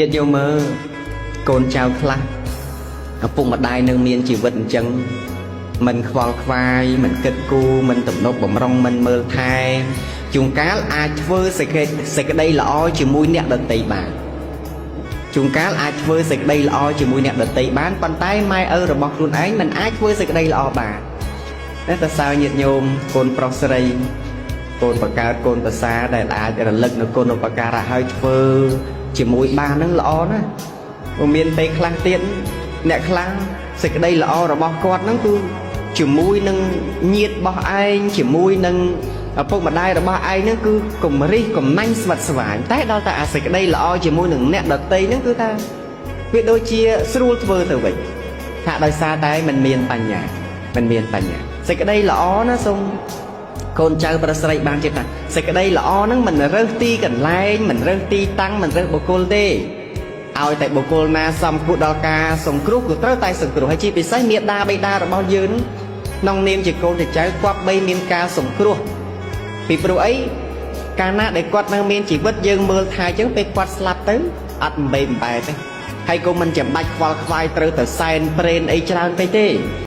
ញាតិញោមមើលកូនចៅខ្លះឪពុកម្ដាយនៅមានជីវិតអញ្ចឹងមិនខ្វល់ខ្វាយមិនគិតគូរមិនទំនប់បំរុងមិនមើលថែជួនកាលអាចធ្វើសេចក្តីសេចក្តីល្អជាមួយអ្នកដទៃបានជួនកាលអាចធ្វើសេចក្តីល្អជាមួយអ្នកដទៃបានប៉ុន្តែម៉ែឪរបស់ខ្លួនឯងមិនអាចធ្វើសេចក្តីល្អបានតែតើសើញាតិញោមកូនប្រុសស្រី កូនបកើតកូនប្រសាដែលអាចរលឹកនៅគុណឧបការៈឲ្យធ្វើជាមួយបាននឹងល្អណាស់ព្រោះមានពេលខ្លះទៀតអ្នកខ្លះសេចក្តីល្អរបស់គាត់ហ្នឹងគឺជាមួយនឹងញាតិរបស់ឯងជាមួយនឹងឪពុកម្ដាយរបស់ឯងហ្នឹងគឺកំរិះកំណាញ់ស្វិតស្វាញតែដល់តែអាសេចក្តីល្អជាមួយនឹងអ្នកដតីហ្នឹងគឺថាវាដូចជាស្រួលធ្វើទៅវិញថាដោយសារតែมันមានបញ្ញាมันមានបញ្ញាសេចក្តីល្អណាសូមកូនចៅប្រស្រីបានជិះថាសេចក្តីល្អហ្នឹងមិនរើសទីកន្លែងមិនរើសទីតាំងមិនរើសបុគ្គលទេឲ្យតែបុគ្គលណាសំគួរដល់ការសង្គ្រោះក៏ត្រូវតែសង្គ្រោះហើយជាពិសេសមេដាបេដារបស់យើងក្នុងនាមជាកូនជាចៅគាត់បីមានការសង្គ្រោះពីព្រោះអីកាលណាដែលគាត់នៅមានជីវិតយើងមើលថែអញ្ចឹងពេលគាត់ស្លាប់ទៅអត់បំបីបំបែទេហើយក៏មិនចាំបាច់ខ្វល់ខ្វាយត្រូវទៅសែនព្រេនអីច្រើនពេកទេ។